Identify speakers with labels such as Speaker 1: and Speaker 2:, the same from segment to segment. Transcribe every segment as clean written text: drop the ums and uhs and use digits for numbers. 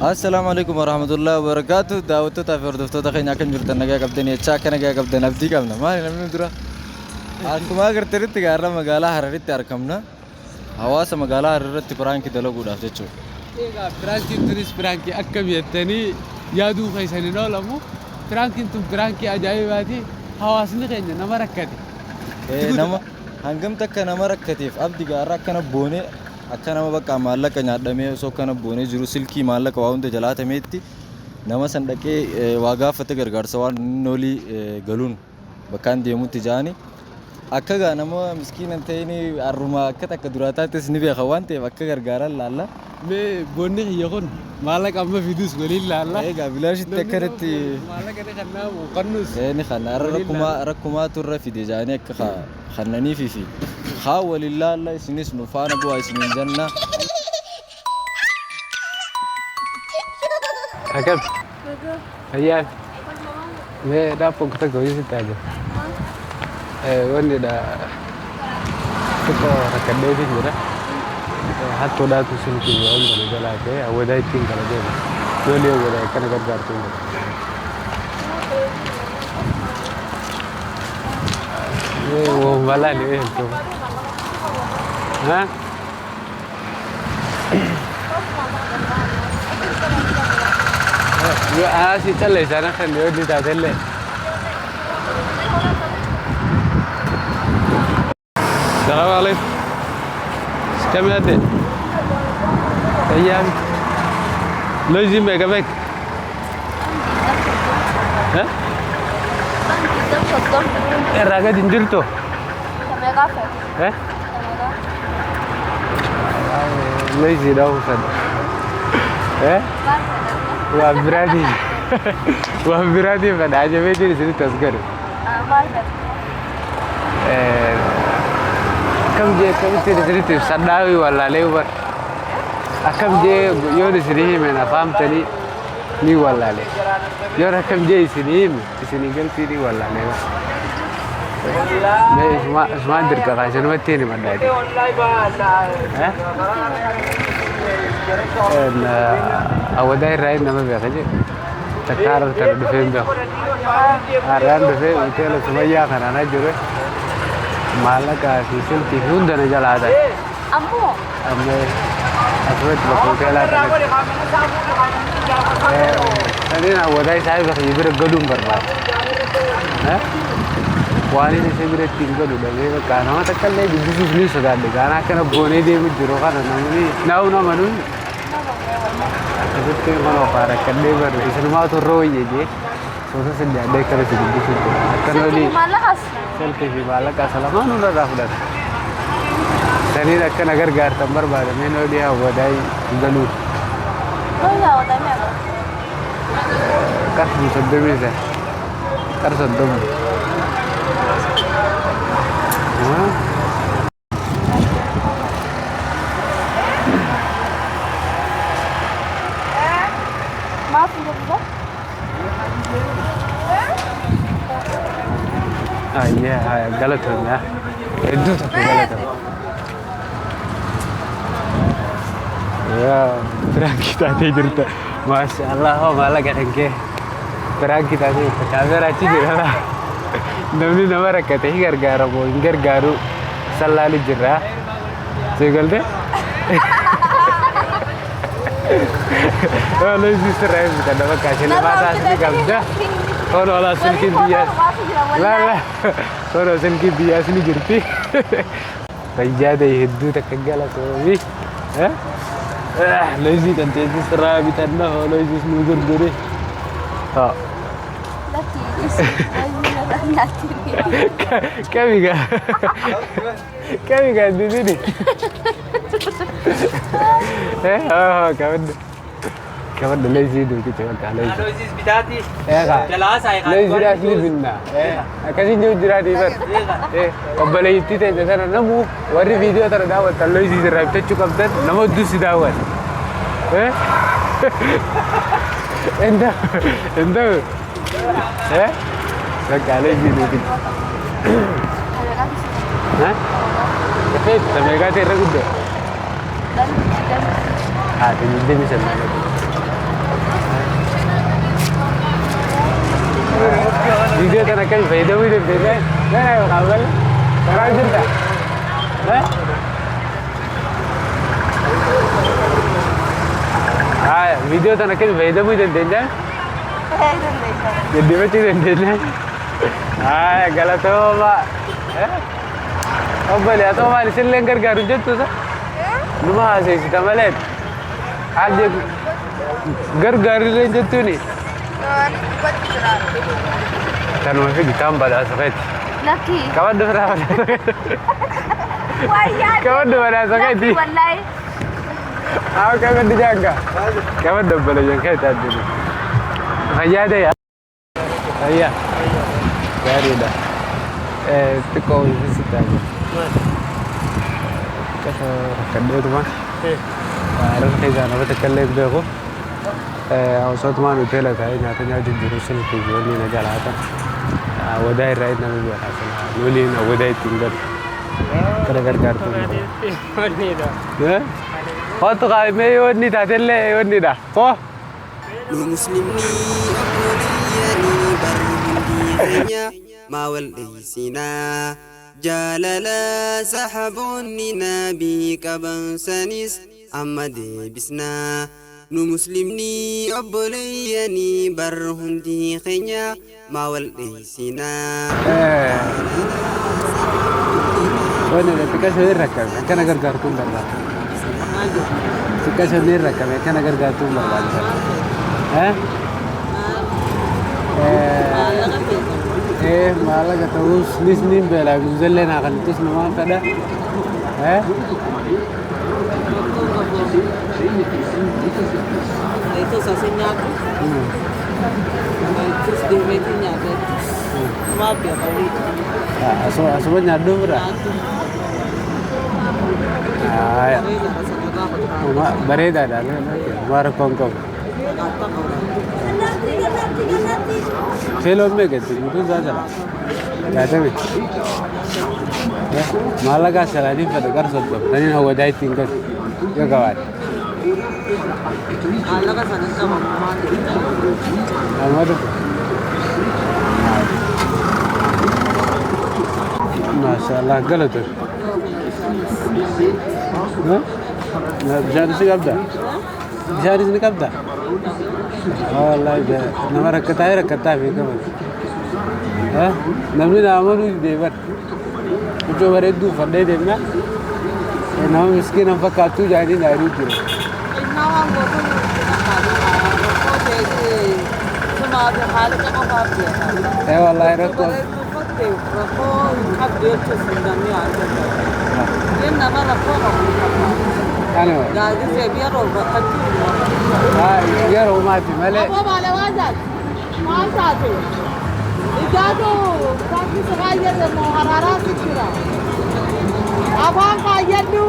Speaker 1: Assalaamu alaikum warahmatullahi wabarakaatu. Daawwattootaa fi hordoftoota keenya, akkam jirtan? Nagaa qabdanii jechaa, akka nagaa qabdan abdii qabna. Maali namni dura? Akkuma agartanitti gaarra magaalaa Hararitti argamna. Hawaasa magaalaa Harar irratti prank dalaguudhaaf jechuudha.
Speaker 2: Egaa prankiin tunis prankii akkam jettanii yaaduu keessan hin oolamu. Prankiin tun prankii ajaa'ibaati. Hawaasni keenya nama rakkate.
Speaker 1: Nama hangam takka nama rakkateef abdi gaarra akkana boonee, akka nama bakka maallaqa nyaadhamee osoo akkana boonee jiru, silkii, maallaqa, waa hunda jalaatameetti nama san dhaqee waa gaafate, gargaarsa waan inni olii galuun bakkaan deemutti jaani. Akka gaa nama miskiina hin ta'in harruma akka takka duraa taates ni beeka waan ta'eef akka gargaaran laalla.
Speaker 2: Mee boonni kiyya kun maallaqa amma fidus waliin laalla.
Speaker 1: Egaa bilaashitti akkanatti
Speaker 2: Maallaqa ni kannaamu kannus.
Speaker 1: Ni kana har'a
Speaker 2: Waliin
Speaker 1: rakkumaa
Speaker 2: laalla.
Speaker 1: rakkumaatu irra fide jaanii akka kannaniifi fi haa waliin laalla, isinis nu faana bu'aa isiniin jenna.
Speaker 2: Akkam? Fayyaa. Mee daabboo tokko hojii sitti haa jiru. Wanni dha xiqqoo rakkadheetiin jira. Hattuudhaatu silkii waan kana jalaa ta'e awwadaa ittiin kana deema. Loolii awwadaa akkana gargaartu hin jiru. Mee waan balaa ni eegdu. Ha? Yoo asii calleessan akka inni hojii taatellee. Salaamu alaikum. Kam yaadde? Fayyaa miti. Loozii meeqa meeqa? Eh? Irraa gadi hin jirtu? Eh? Loozii dhahu fedha. Eh? Waan biraatiin waan biraatiin fedha, ajabeetiin isinitti as gadu. Akkam jee, akkamittiin isinitti ibsadhaa wallaalee bar. Akkam jee yoon isinii hime na faamtanii ni wallaale. Yoon akkam jee isinii hime isinii galtii ni wallaalee bar. Mee isumaan dirqama isinumatti hin himadhaa. Awwadaa irraa nama beeka jee. Takka harar tana dhufee hin beeku. Har'aan dhufee hoteela Sumayyaa kanaan jiru, maallaqaa fi silkii fi hunda na jalaa hatan.
Speaker 3: Ammoo
Speaker 2: Amma asumatti bakka hoteelaa kanatti. Saniin awwadaa isaa bira bira galuun barbaada. Waan inni isa biratti hin galu dhabee bakka nama takka illee dubbisuuf ni sodaadhe. Gaana akkana boonee deemu jiru kana namni naa'u nama nuyi. Akkasitti mana ofaa rakkadhee barre isinumaatu irra wayya jee soota sin dhiyaadhee akkana si dubbisuuf jira. Akkana
Speaker 3: silkii
Speaker 2: olii
Speaker 3: maallaqas
Speaker 2: silkii fi maallaqa isa lamaan hundarraa fudhata. Saniin akkana gargaartan barbaadameen olii hawwadaa galuun
Speaker 3: Wayyaa wadamee aga.
Speaker 2: Qarshii 35, qar 30.
Speaker 3: Maaf hin jedhu?
Speaker 2: Ayyee, haya, galatoomna. Hedduu tokko galatoomna. Yaa prankii taatee jirta. Maasha Allah, hoo maallaqa kan kee. Prankii taatee jirta. Kaameraa achi jira laa. Namni nama rakkate hin gargaara moo hin gargaaru sallaalu jirra. Si galte? Loosii sirraa hin bitanna bakka shillimaata asii qabda. Hono alaa silkiin biyyaas. Laa laa. Hono silkiin biyyaas ni jirti. Fayyaa ta'e, hedduu takka galatoomi. Loosii kan teessis sirraa bitanna, hoo loosiis nu gurguri. Haa. Kami gaa? Kami gaa didini? Eh, haa qabadhu. Qabadhu, loosii duukicha bakka loosii.
Speaker 4: Aloysius bitaati.
Speaker 2: Eegaa.
Speaker 4: Jalaa isaa.
Speaker 2: Loosiidhaas ni binna. Akkasiin jiru jiraatii bar. Obboleettii teesse sana namu warri viidiyoo tana daawwattan loosii sirraa bitachuu qabdan, nama hedduu si daawwata. Enda enda eh bakka loosii duukicha. Dafee meeqaati irra guddaa? Haati 29. Tana akkami fayyadamuu dandeenya? Gara yookaan malee karaa jirta? Haya, viidiyoo tana akkami fayyadamuu dandeenya? Gaddifachuu dandeenya? Haya, galatooma. Obbolee, haa ta'u maali isinillee gargaaru jettu isa? Numa haaseessita malee. Haal jedhu gargaarillee jettuuni. Tanuma fidi taan badhaasa keeti.
Speaker 3: Lakki.
Speaker 2: Qabadhu firaa badhaasa keeti.
Speaker 3: Wayyaa.
Speaker 2: Qabadhu badhaasa keeti.
Speaker 3: Lakki wallahi.
Speaker 2: Haa qabadhu jaanka. Qabadhu obboleeyyan keeti adduni. Fayyaa ta'e. Fayyaa. Gaariidha. Xiqqoo sitti haajata. Xiqqoo rakkadheetuma. Hararra keessaa nama takka illee beeku. Osootumaan hoteela taa'ee nyaata nyaachuu jiru silkii fi wanni na jalaata. Wadaa irraa nama beekaa sana. Waliin wadaa ittiin galu. Kana gargaartuu. Kootu qaamee yoo inni taatellee yoo inni dha. Koo.
Speaker 4: Nu muslimni obboleeyyanii bar hundi keenya maa wal dheeysinaa jaalala sahaboonni nabii qaban sanis amma deebisnaa nu muslimni obboleeyyanii bar hundi keenya maa wal dheeysinaa.
Speaker 2: Wanni xiqqaa ishee rakkame akkana gargaartuun barbaada. Xiqqaa ishee rakkame akkana gargaartuun barbaada. Maallaqa ta'us nis niin beelaa guuzellee naa kanittus namaan fedha.
Speaker 5: Itu sasi nyaatu. Terus deemeetii nyaata. Maaf ya kalau
Speaker 2: Asuma nyaadhu bira. Bareedaadha. Uma rakkoon qabu. Kiiloon meeqa guutuun isaa jala? Jaatamii. Maallaqa salaanii fedha gara 30. Taniin hawwataa ittiin galu yoo qabaate.
Speaker 5: Maallaqa sana qabamu maal?
Speaker 2: Amma dhufu. Maashaallah galatoon. Bishaanis ni qabda? Bishaanis ni qabda? Wallaahi nama rakkataa rakkataa fi qaban. Namni na amanuu didee bar. Huccuu bareedduu uffadhee deemna. Nama miskiina hin fakkaattuu jedhanii na ari'u jiru.
Speaker 5: Innaa waan gootuun rakkoo ta'e sumaa fi haala qofaaf beeka.
Speaker 2: Ee wallaahi rakkoo.
Speaker 5: Bareedduu uffatte rakkoo hin qabdu jechuuf hin namni waan danda'u. Nama rakkoo qabu hin fakkaatu.
Speaker 2: Anyway.
Speaker 5: Gaazexee yeroo rakkachuu hin
Speaker 2: Yeroo maati malee.
Speaker 5: Aboo maale waan taate? Maal taate? Ijaatu taakki si kaayyate moo haraaraa si jira? Afaan kaayyadhu.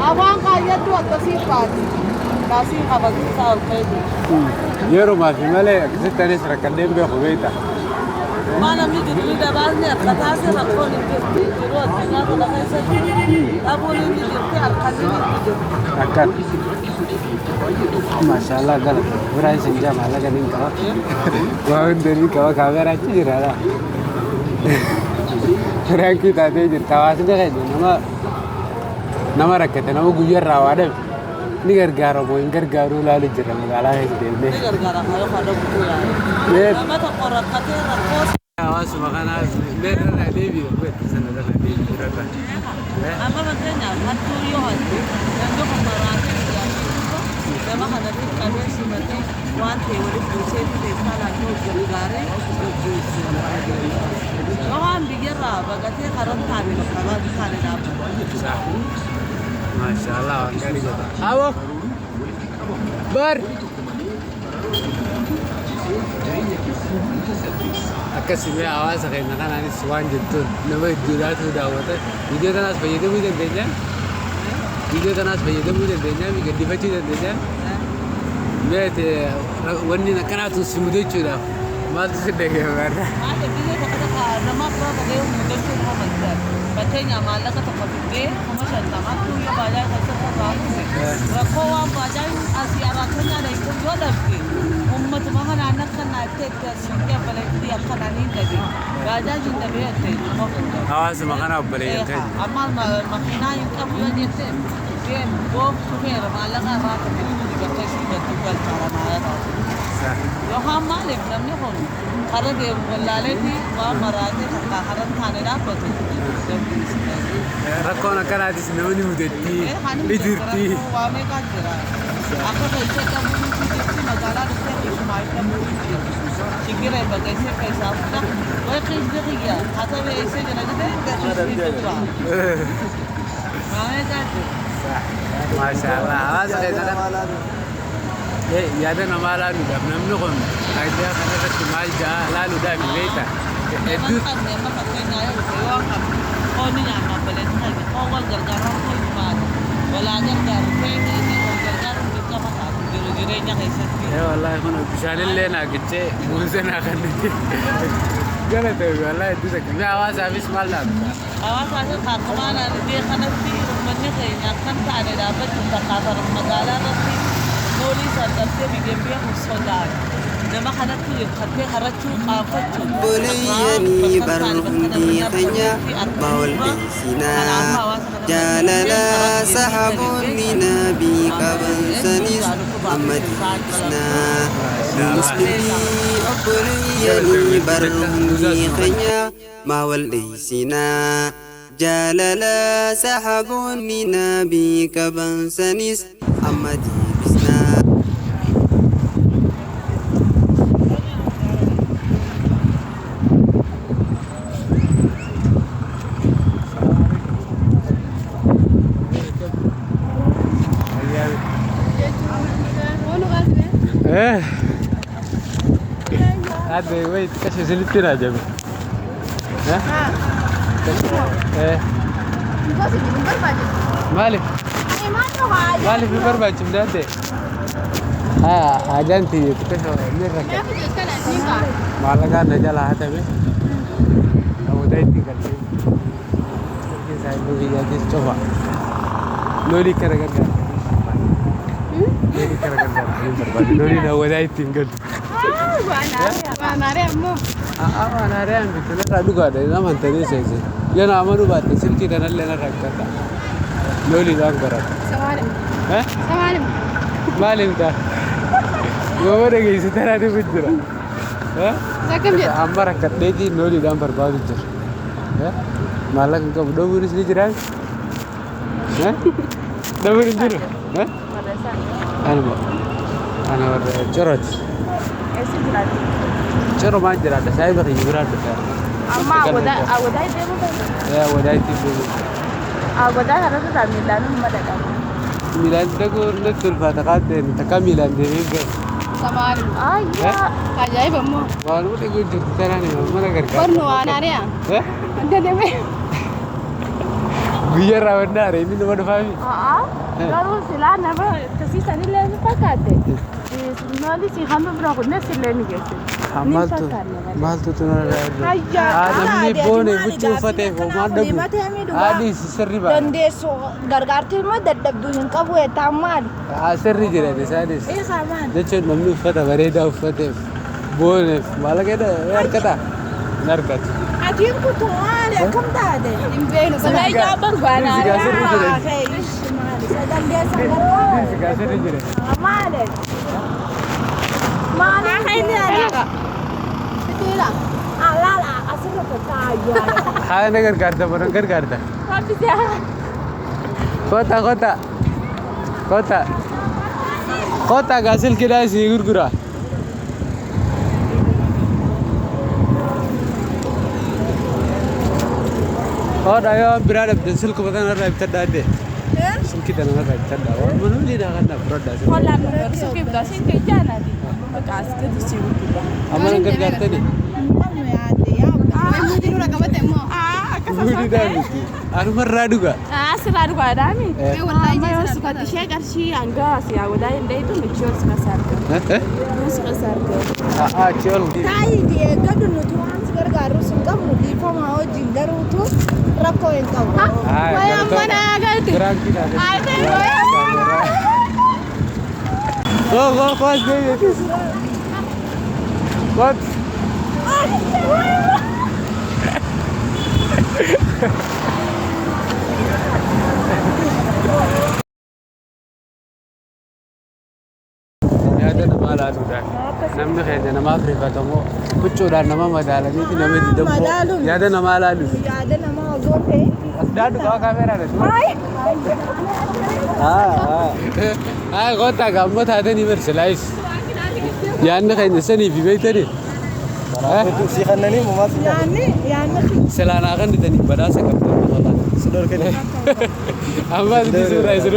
Speaker 5: Afaan kaayyadhu akkasii baati. Kaasii kabachiisaa ol ka'e.
Speaker 2: Yeroo maafi malee akkasitti anis rakkadheen beeku beekta.
Speaker 5: Maa namni jidduu dabaasni akka taasise rakkoon hin jirti. Yeroo addunyaa kana keessatti dhabuun inni jirti harkanni inni jirti.
Speaker 2: Akkan. Maashaallah galata. Biraa isin jaa maallaqa niin qaba. Waa hunda niin qaba kaameraa achi jira laa. Firaankii taatee jirta. Hawaasni keenya nama nama rakkate nama guyyaa irraa waa dhabe ni gargaara moo hin gargaaruu ilaalu jira magaalaa keessa deemnee.
Speaker 5: Ni gargaara kaayoo kana guutuu yaa'e. Nama tokko rakkatee rakkoo
Speaker 2: Hawaasuma kanaaf mee irra deebi'i sana irra deebi'i irra.
Speaker 5: Amma fakkeenyaaf hattuu yoo hatte namni kun maraatee ijaaree nama kanatti qabee simatee waan ta'e walitti buusee feestaalaan yoo gargaaree gaggeessu. Waan biyyarraa baqatee karan taane bakka taane dhaabbatu.
Speaker 2: Maashaallah waan gaarii godha. Abo bar akkasuma hawaasa keenya kanaanis waan jettuun nama hedduudhaatu daawwata. Viidiyoo tanaas fayyadamuu dandeenya. Viidiyoo tanaas fayyadamuu dandeenya. Gaddifachuu dandeenya. Meete wanni akkanaatu si mudachuudhaaf maaltu si dhagahama irra?
Speaker 5: Maali biyya tokko tokko nama biraa dhagahee mudachuu nama barbaada. Fakkeenyaaf maallaqa tokko fiddee 50,000 yoo baajaa keessatti raawwate rakkoo waan baajaa asii araakkanyaa dhaqu yoo dhabde uummatuma kanaan akka akkana jettee itti asitti obboleettii akkana ni dhabe. Baajaaji hin dhabe jettee dhufuu danda'u.
Speaker 2: Hawaasuma kana obboleeyyan keenya.
Speaker 5: Amma makiinaa hin qabu yoo jette deem boof shufeera maallaqa irraa kaffaluun bakka ishii gadi galchaadha maallaqa. Yookaan maaliif namni kun karaa deemu wallaaleefi waan maraatee takkaa karaa hin taane dhaabbatu.
Speaker 2: Rakkoon akkanaatis namni mudatti ni jirti.
Speaker 5: Waa meeqaa jira. Akka keessa qabuun jirti magaalaa dhuftee keessumaa qabuun jirti. Shigira bakka ishee keessaa fuudha. Wayi keessi xiyya haa ta'u eessee jira jedhee keessi dhufa. Waa meeqaa jira.
Speaker 2: Maashaallah hawaasa keessa kana yaada namaa laaluudhaaf namni kun aayidiyaa kanarratti maal ja'a laaluudhaaf hin beekta. Hedduu
Speaker 5: Nama qabne amma fakkeenyaa yoo dhufe yoo qabne foon nyaanna obboleessi keenya foon wal gargaaruun kun maali? Walaa gargaaru keenya inni wal gargaaruun dirqama taatu jiru jireenya keessatti.
Speaker 2: Wallaahi kun bishaanillee naa gichee muuzee naa kennite. Galata wallaahi hedduu takka. Mee hawaasaafis maal dhaabta?
Speaker 5: Hawaasa kaakkumaan ani biyya kanatti uummanni keenya akkan taane dhaabbachuuf takkaafara magaalaa irratti noolii sardabtee biyya biyya kun sodaatu. Nama kanatti hirkattee harachuu qaanfachuu.
Speaker 4: Obboleeyyanii barru hundi keenya maa wal dheessinaa jaalala sahaboonni nabii qaban sanis amma deebisnaa nu muslimni obboleeyyanii barru hundi keenya maa wal dheessinaa jaalala sahaboonni nabii qaban sanis amma deebisnaa.
Speaker 2: Adde wait kashe silitti naa jabe. Maaliif? Maaliif hin barbaachifne adde? Haajaan tiyye xiqqoo ni rakkate. Maallaqaan na jalaa hatame. Namoota itti galtee. Saayinoo biyyaatis cufa. Loolii kana gargaara. Loolii kana gargaara. Hin barbaadu. Loolii namoota ittiin galu. Waan haaraan bitu narraa dhugaadha. Nama hantanii seese. Yoo na amanuu baatte silkii kanallee narraa bitadha. Looliidhaan barata. Maaliif ta'a? Yooma dhageessu tanaa dhufu jira. Amma rakkadheetii looliidhaan barbaadu jira. Maallaqa hin qabu. Dhoowwuunis ni jiraa? Dhoowwuun hin jiru? Anuma. Ana warra corooti. Coro maal jiraadha? Saayiba kiyya biraa dhufa.
Speaker 3: Amma awadaa deemuu danda'a.
Speaker 2: Wadaa ittiin deemu.
Speaker 3: Awadaa kanarra ta'a miilaan nama dhaqama.
Speaker 2: Miilaan dhaquu natti ulfaata qaatteen takka miilaan deemee hin gahu.
Speaker 3: Ayyaa
Speaker 6: Ajaa'iba immoo.
Speaker 2: Waanuma dhaquu jirtu tanaan mana gargaara.
Speaker 6: Barnu waan haari'a. Dadhabee.
Speaker 2: Guyyaa irraa wanna haare inni nama dhufaami.
Speaker 3: Garuu silaa nama akkasiisanillee ni fakkaate. Nooli si hamma bira kunneen sillee ni geesse.
Speaker 2: Maaltu maaltu tunarraa namni boone huccuu uffateef homaa dhabu. Haadhi sirri ba'a.
Speaker 7: Dandeessu gargaartii immoo dadhabduu hin qabu jettaan maali?
Speaker 2: Sirri jiran isaanis.
Speaker 7: Eegaa maali?
Speaker 2: Jechuun namni uffata bareedaa uffateef booneef maallaqa harkata hin argatu.
Speaker 7: Atiin kutu maali akkam taate?
Speaker 6: Hin beeknu.
Speaker 3: Silaa ijaa barbaada.
Speaker 2: Sigaa sirri jiran.
Speaker 7: Dandeessa gargaara.
Speaker 2: Sigaa sirri jiran.
Speaker 7: Maali? Maali?
Speaker 6: Fitiila.
Speaker 7: Alaala asirra taa'aa.
Speaker 2: Haa na gargaarta mana gargaarta. Kota kota kota kota gaa silkidhaa isii gurgura. Hodha yoo biraa dhabdan silkuma tana irraa bitadhaa adde. Silkii tana irraa bitadhaa. Waan mana waliin haa kannaa fudhadhaa silkii.
Speaker 3: Holaan silkii bitaa silkii ijaanaati. Bakka as gadi si gurgura.
Speaker 2: Amma na gargaartani.
Speaker 6: Nurra qabate immoo.
Speaker 2: Guutuudhaan miti. Anumarraa dhuga.
Speaker 3: Asirraa dhugaadhaami.
Speaker 6: Wallaahi
Speaker 3: Amma yoo sifatti ishee qarshii hanga siyaa wadaa hin dhayitu michi ol si keessa argamu. Si keessa argamu.
Speaker 2: Achi ol.
Speaker 7: Taayiti eeggadhu nuti waan si gargaaru sun qabnu dhiifama wajjin garuutu rakkoo hin qabu.
Speaker 6: Wayyaa mana galti.
Speaker 2: Go go go deebi'e. What? Yaada namaa laaluudhaan namni keenya namaaf rifatamoo huccuudhaan nama madaalaniiti nama didammoo
Speaker 7: Madaaluun.
Speaker 2: Yaada namaa laaluun.
Speaker 7: Yaada namaa osoo hin ta'in.
Speaker 2: As daadhu qaba kaameeraadha. Haa kottaa gaammoo taatanii barsilaayis. Yaadni keenya sanii fi beektanii.
Speaker 1: Si kannanii mumaa si
Speaker 7: Yaanni yaanni
Speaker 2: Silaa naa kan didanii badhaasa qabdan qofa.
Speaker 1: Si dhorkanii.
Speaker 2: Amma asitti suuraa isin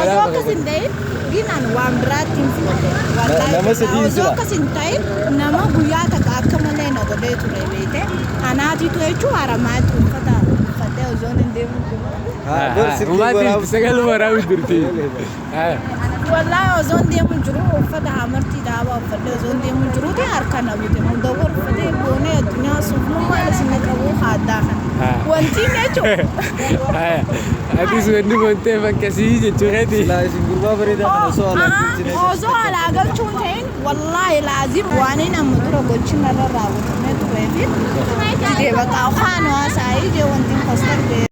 Speaker 7: Osoo akkas hin ta'in ginaan waan biraatti hin fudhate. Wallaahi
Speaker 1: Nama sadii
Speaker 7: osoo
Speaker 1: sila.
Speaker 7: Akkas hin ta'in nama guyyaa takka akka malee na godhee ture beekte. Anaatitu jechuun haramaatti uffata uffadhee osoo hin deemu jiru.
Speaker 2: Uumaatti sagal waraabu jirti.
Speaker 7: Wallaahi osoo hin deemu jiru uffata hamartii dhaabaa uffadhee osoo hin deemu jiruuti harka na bute. Mudawwar uffatee boonee addunyaa suufnummaan isin qabu haaddaa kana. Wanti jechuun.
Speaker 2: Atis wanni boonteef akkasii jechuu keeti.
Speaker 1: Silaa isin gurbaa bareedaa kana osoo alaa galchine.
Speaker 7: Osoo alaa galchuun ta'in wallaahi laazim waan inni amma dura gochi narra raawwatamee turee fi didee bakka afaan hawaasaa ijee wanti kostar bee.